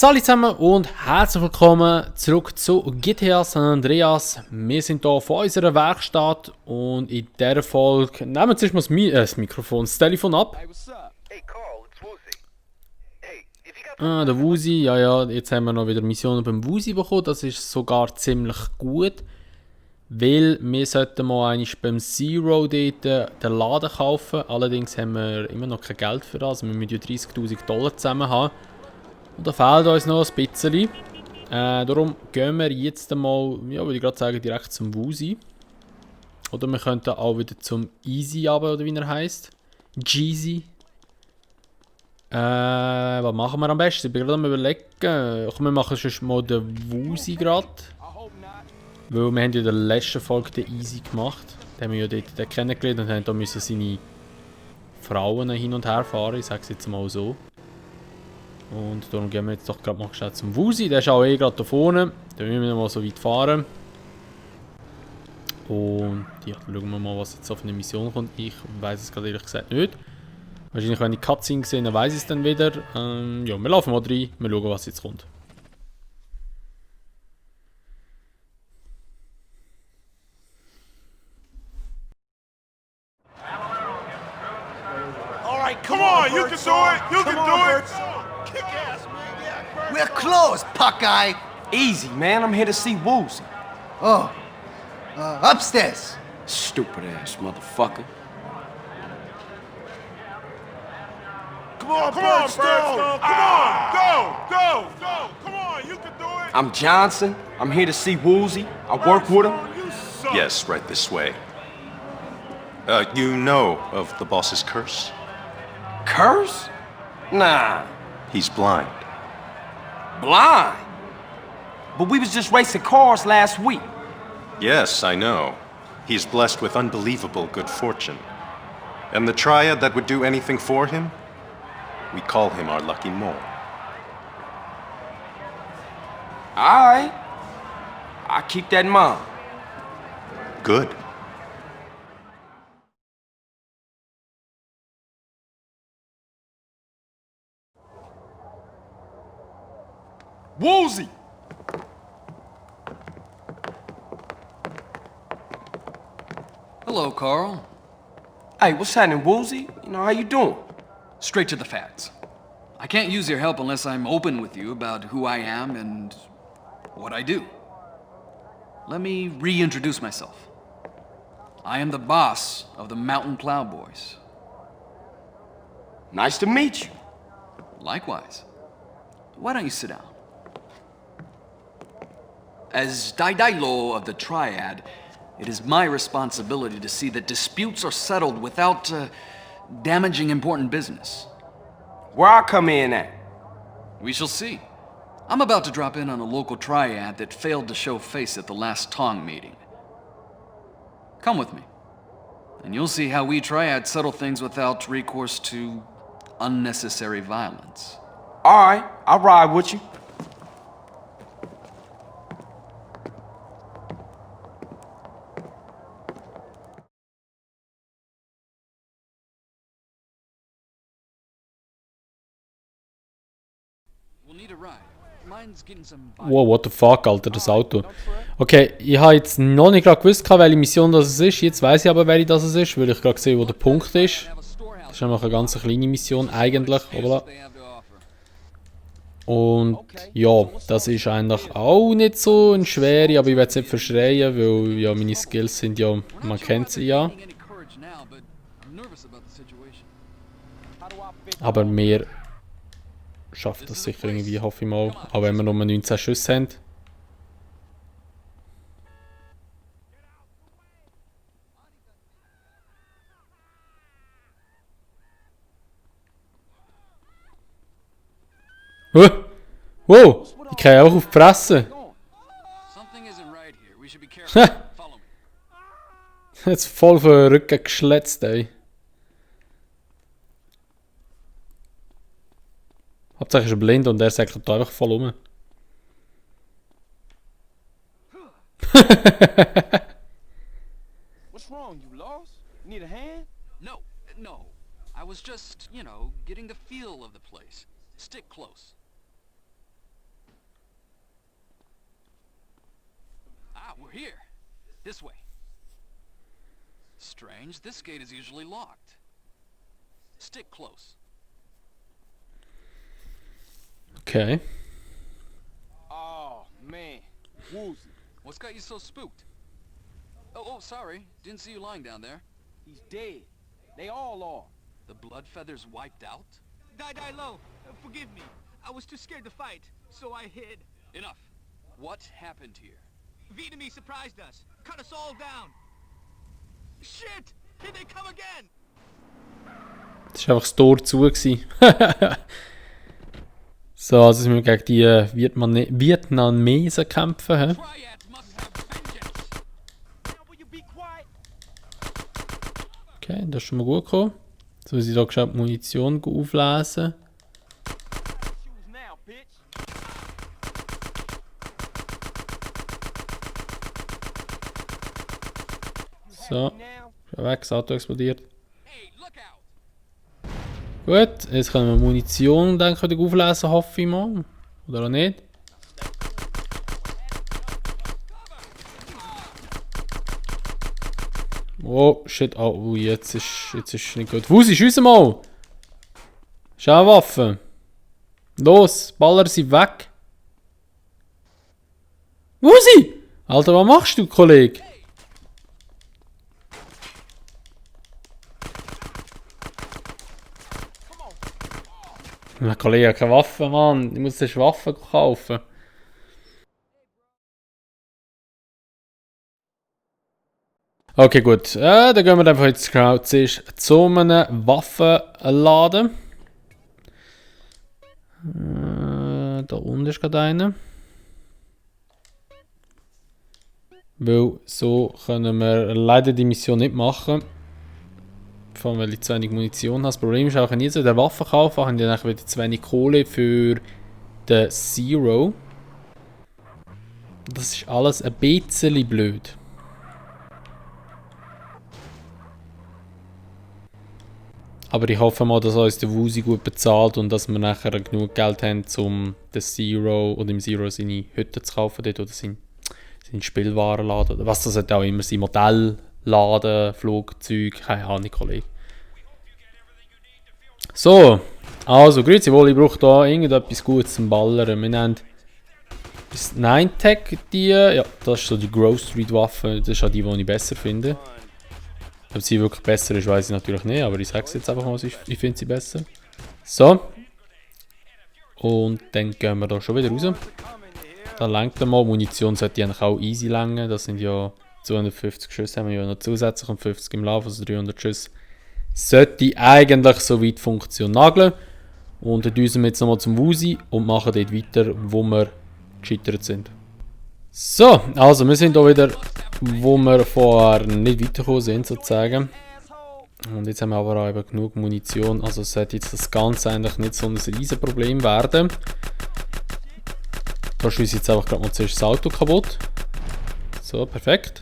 Hallo zusammen und herzlich willkommen zurück zu GTA San Andreas. Wir sind hier von unserer Werkstatt und in dieser Folge nehmen wir zuerst mal das Mikrofon, das Telefon ab. Hey, what's up? Hey, Carl, it's Woozy. Hey, if you got Der Wusi, ja, jetzt haben wir noch wieder Missionen beim Wusi bekommen. Das ist sogar ziemlich gut, weil wir sollten mal einmal beim Zero dort den Laden kaufen. Allerdings haben wir immer noch kein Geld für das, wir müssen ja $30.000 zusammen haben. Und da fehlt uns noch ein bisschen. Darum gehen wir jetzt einmal, ja, würde ich gerade sagen, direkt zum Wusi. Oder wir könnten auch wieder zum Easy runter, oder wie er heisst. Jeezy. Was machen wir am besten? Ich bin gerade am überlegen. Komm, wir machen schon mal den Wusi gerade. Weil wir haben ja in der letzten Folge den Easy gemacht. Den haben wir ja dort kennengelernt und haben da müssen seine Frauen hin und her fahren. Ich sage es jetzt mal so. Und darum gehen wir jetzt doch gerade mal schnell zum Wusi. Der ist auch gerade da vorne. Da müssen wir mal so weit fahren. Und ja, schauen wir mal, was jetzt auf eine Mission kommt. Ich weiß es gerade ehrlich gesagt nicht. Wahrscheinlich, wenn ich Cutscene sehe, dann weiß ich es dann wieder. Ja, wir laufen mal rein. Wir schauen, was jetzt kommt. Alright, come on, you can do it! You can do it! Kick ass, man! Yeah, We're closed, Puckeye. Easy, man. I'm here to see Woozy. Oh, upstairs. Stupid ass motherfucker. come on, Birdstone! Come on! Go! Come on, you can do it! I'm Johnson. I'm here to see Woozy. I work with him. You suck! Yes, right this way. You know of the boss's curse? Curse? Nah. He's blind. Blind. But we was just racing cars last week. Yes, I know. He's blessed with unbelievable good fortune. And the triad that would do anything for him? We call him our lucky mole. Alright. I keep that in mind. Good. Woozy! Hello, Carl. Hey, what's happening, Woozy? You know, how you doing? Straight to the facts. I can't use your help unless I'm open with you about who I am and what I do. Let me reintroduce myself. I am the boss of the Mountain Plowboys. Nice to meet you. Likewise. Why don't you sit down? As Daidailo of the Triad, it is my responsibility to see that disputes are settled without damaging important business. Where I come in at? We shall see. I'm about to drop in on a local triad that failed to show face at the last Tong meeting. Come with me, and you'll see how we triads settle things without recourse to unnecessary violence. Alright, I'll ride with you. We'll need a ride. Mine's getting some. Wow, what the fuck, Alter, das Auto. Okay, ich habe jetzt noch nicht gerade gewusst, welche Mission das ist. Jetzt weiß ich aber, welche das ist, weil ich gerade sehe, wo der Punkt ist. Das ist einfach eine ganz kleine Mission eigentlich. Oder? Und ja, das ist eigentlich auch nicht so eine schwere, aber ich werde es nicht verschreien, weil ja, meine Skills sind ja, man kennt sie ja. Aber mehr schafft das sicher irgendwie, hoffe ich mal. Auch wenn wir nur 19 Schüsse haben. Wow! Ich kann auch auf die Fresse. Something isn't right here. We should be careful. Follow me. Jetzt voll von den Rücken geschletzt, ey. Hauptsache ist er blind und er sagt einfach voll um. What's wrong? You lost? Need a hand? No, no. I was just, getting the feel of the place. Stick close. here. This way. Strange, this gate is usually locked. Stick close. Okay. Oh, man. Woozy. What's got you so spooked? Oh, sorry. Didn't see you lying down there. He's dead. They all are. The blood feathers wiped out? Die low. Forgive me. I was too scared to fight, so I hid. Enough. What happened here? Vietnamese surprised us. Cut us all down. Shit! Here they come again! Das war einfach das Tor zu. Gewesen. So, also müssen wir gegen die Vietnamesen kämpfen. He? Triads must have vengeance! Now will you be quiet? Okay, das ist schon mal gut gekommen. Jetzt muss ich hier gescheit die Munition auflesen. Choose now, bitch. So, Now. schon weg, das Auto explodiert. Hey, look out! Gut, jetzt können wir Munition denke ich, auflesen, hoffe ich mal. Oder auch nicht. Oh, shit. Oh, jetzt ist nicht gut. Wusi, schiessen mal! Schau eine Waffe. Los, Baller sind weg. Wusi! Alter, was machst du, Kollege? Mein Kollege hat keine Waffe, Mann. Ich muss eine Waffe kaufen. Okay, gut. Dann gehen wir einfach jetzt genau zuerst zu einem Waffenladen. Da unten ist gerade einer. Weil so können wir leider die Mission nicht machen. Vor allem, weil ich zu wenig Munition habe. Das Problem ist auch, wenn ich jetzt wieder Waffen kaufe, habe ich dann wieder zu wenig Kohle für den Zero. Das ist alles ein bisschen blöd. Aber ich hoffe mal, dass uns der Wusi gut bezahlt und dass wir nachher genug Geld haben, um den Zero oder im Zero seine Hütte zu kaufen dort, oder sein Spielwarenladen oder was das auch immer sein Modellladen, Flugzeug, keine Ahnung, Kollege. So, also grüezi wohl, ich brauche da irgendetwas Gutes zum Ballern. Wir nehmen das 9-Tech, ja, das ist so die Grove Street Waffe, das ist auch die ich besser finde. Ob sie wirklich besser ist, weiß ich natürlich nicht, aber ich sage es jetzt einfach mal, ich finde sie besser. So. Und dann gehen wir da schon wieder raus. Da lenkt er mal, Munition sollte eigentlich auch easy lenken, das sind ja 250 Schüsse, haben wir ja noch zusätzlich und 50 im Lauf, also 300 Schüsse. Sollte eigentlich soweit Funktion nageln. Und dann düsen wir jetzt nochmal zum Wusi und machen dort weiter, wo wir gescheitert sind. So, also wir sind hier wieder, wo wir vorher nicht weitergekommen sind, sozusagen. Und jetzt haben wir aber auch eben genug Munition, also sollte jetzt das Ganze eigentlich nicht so ein riesen Problem werden. Da schieße ich jetzt einfach gerade mal zuerst das Auto kaputt. So, perfekt.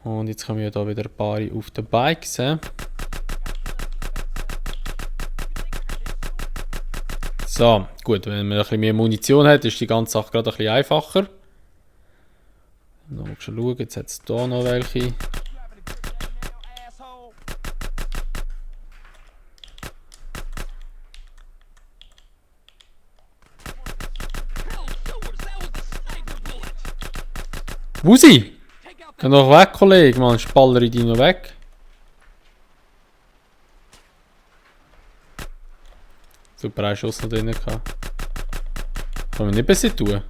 Und jetzt haben wir hier wieder ein paar auf den Bikes. So, gut, wenn man ein bisschen mehr Munition hat, ist die ganze Sache gerade ein bisschen einfacher. Noch mal schauen, jetzt hat es hier noch welche. Wusi! Geh doch weg, Kollege, Mann, spaller ich dich noch weg. Super, einen Schuss noch drin gehabt. Kann man nicht besser tun.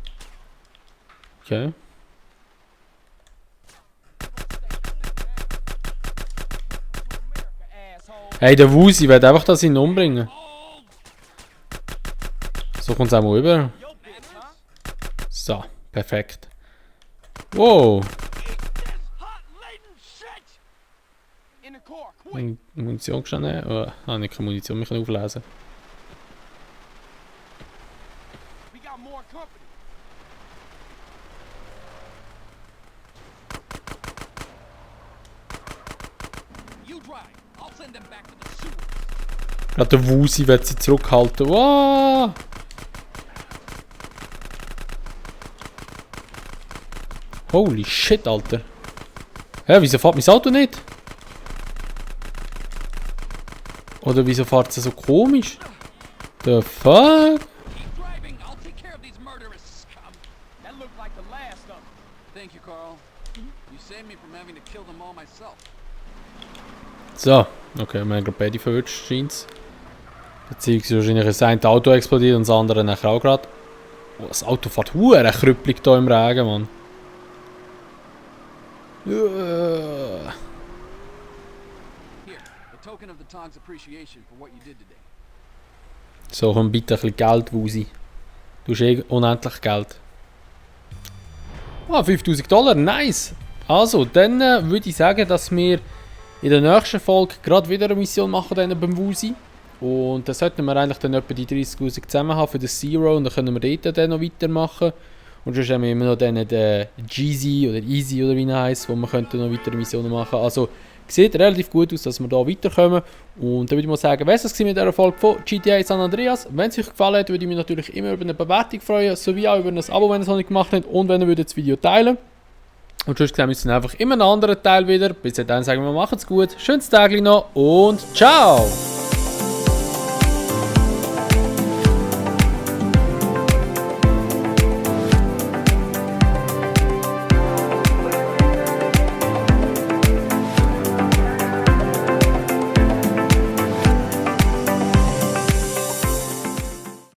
Okay. Hey, der Wusi wird einfach das ihn umbringen. So kommt es auch mal rüber. So, perfekt. Wow. Munition gestanden? Oh, habe ich keine Munition mehr auflesen. Gerade der Wusi wird sie zurückhalten. Wow. Holy shit, Alter. Hä, wieso fährt mein Auto nicht? Oder wieso fährt es so komisch? The fuck? Keep driving. I'll take care of these murderous scum. That looked like the last of them. Thank you, Carl. You saved me from having to kill them all myself. So, okay, wir haben gerade beide verwünscht, scheint's. Beziehungsweise wahrscheinlich ist das eine Auto explodiert und das andere nachher auch gerade. Oh, das Auto fährt hure krüppelig hier im Regen, Mann. Here, a token of the Tog's appreciation for what you did today. So, komm bitte ein bisschen Geld, Wusi. Du hast eh unendlich Geld. Ah, $5000, nice! Also, dann würde ich sagen, dass wir in der nächsten Folge gerade wieder eine Mission machen dann beim Wusi. Und dann sollten wir eigentlich dann etwa die 30'000 zusammen haben für das Zero und dann können wir dort dann noch weitermachen. Und sonst haben wir immer noch den Jeezy oder Easy oder wie er heisst, wo wir könnten noch weitere Missionen machen. Also sieht relativ gut aus, dass wir da weiterkommen. Und dann würde ich mal sagen, was es mit dieser Folge von GTA San Andreas. Wenn es euch gefallen hat, würde ich mich natürlich immer über eine Bewertung freuen, sowie auch über ein Abo, wenn ihr es noch nicht gemacht habt und wenn ihr das Video teilen. Und sonst sehen wir uns dann einfach immer einen anderen Teil wieder. Bis dann sagen wir, macht's gut, schönes Tag noch und ciao!